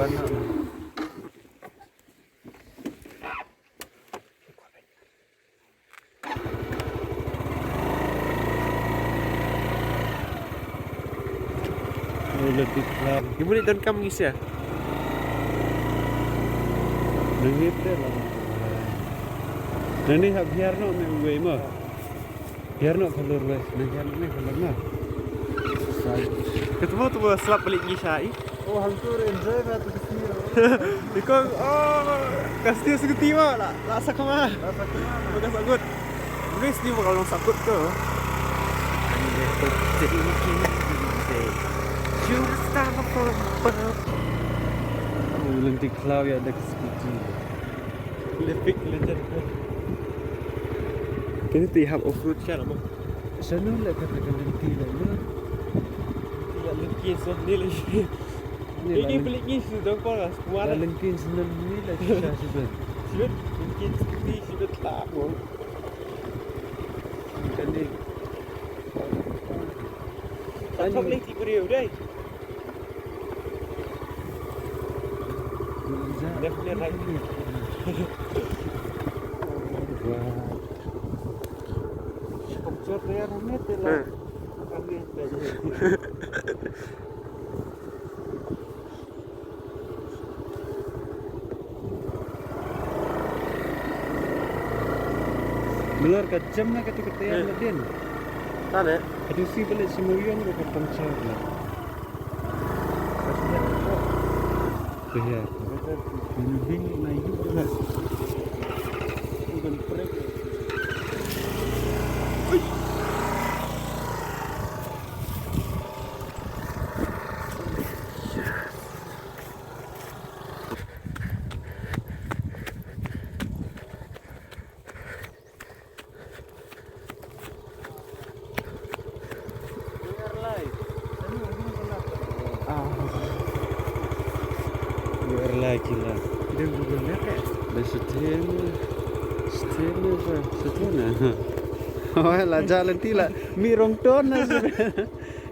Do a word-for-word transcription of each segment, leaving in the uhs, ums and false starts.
Ngi mut donkam ngi sha. Nangip te la. Nani hap hiar no me uwei mo. Hiar no kalur wei. Nang hiar no me kalur na. Sai. Ketemu tu slap balik ngi sha i. Oh, hangtu enjoy ba tu kesini. Ikong, oh, kasih seketi ma la, la sakma. La sakma. Bagus bagus. Wis ni bakal long sakut ke. Lenti khlaw ya da skuti. Epic legend. Kini ti hap off road sha lama. Sanu le kata ka lenti le. Ti ya lenti so ni le. Ini beli ni sudah panas. Kuat. Lenti sanu ni le sha sibet. Sibet lenti skuti sibet tak. Kan ni. Satu lagi beri udah. Left, left, right. Wah. Pokcor dia rumit lah. Kami aja. Melor ka jam na katu kata yang ladin. Tane. Katu si balik si muyong ka pangchar la. Kaya. Ini bing na yuk la. Udah prek. Wer lai kila. Dia Google Map eh. Dah setin. Setin ni sa. Setin na. Oh, la jalan tila. Mi rong ton na sa.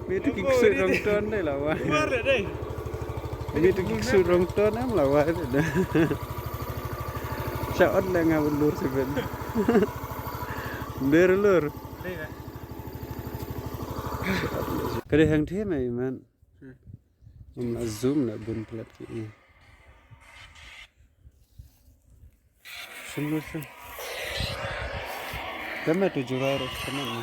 Mi tu ki ksut rong ton dei la wai. Mi tu ki ksut rong ton am la wai. Sha ot la nga ulur seben. Ber ulur. Ka dei hangtei mai man. Um la zoom la bun plat ki. Sungguh sung. Kama tu jura ro kama ni.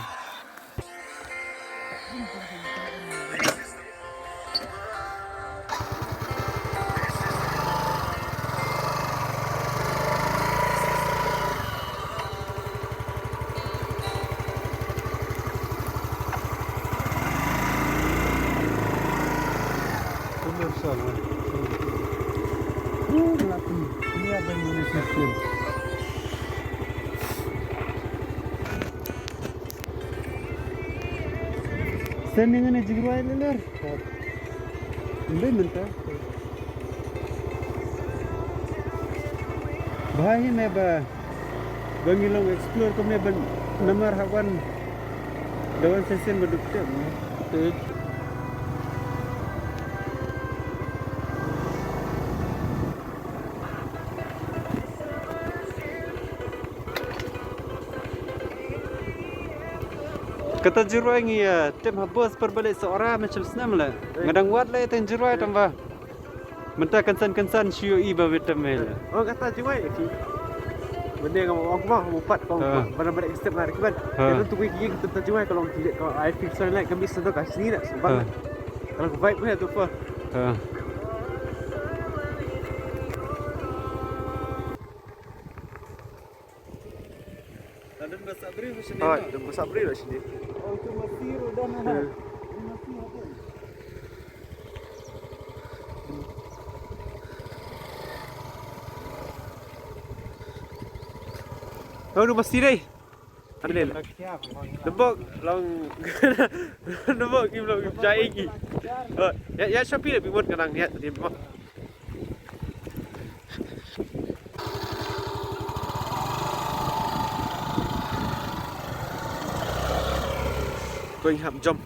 Sen dengan ni jigruai leler. Mbe mynta. Bha hi me ba, ba ngi long explore kumne ban namar ha wan da wan session ba duk tem. Te. Kata Jyrwai ngi ïa tem ha bus per balik sa ora me chel snem le. Nga dang wad le ten Jyrwai tang ba. Mynta kynsan kynsan shu ïohi ba me tem le. Oh kata Jyrwai ki. Bende nga ong ba mo pat kong ba na balik step nga rekiban. Kata tu ki kata Jyrwai ka long ki ka I feel so like kami sendo ka sini nak sempat. Kalau vibe punya tu apa? Don ba sah briew ba shane. Hooid, don ba sah briew ba shane. Oh, tu masi ruh don ha. Masi ha. Oh, tu masi dei. Adil. Debok long. Debok kim long kim jai ki. Oh, ya ya Shopee lebih mut kadang ya tadi. Going hap jump.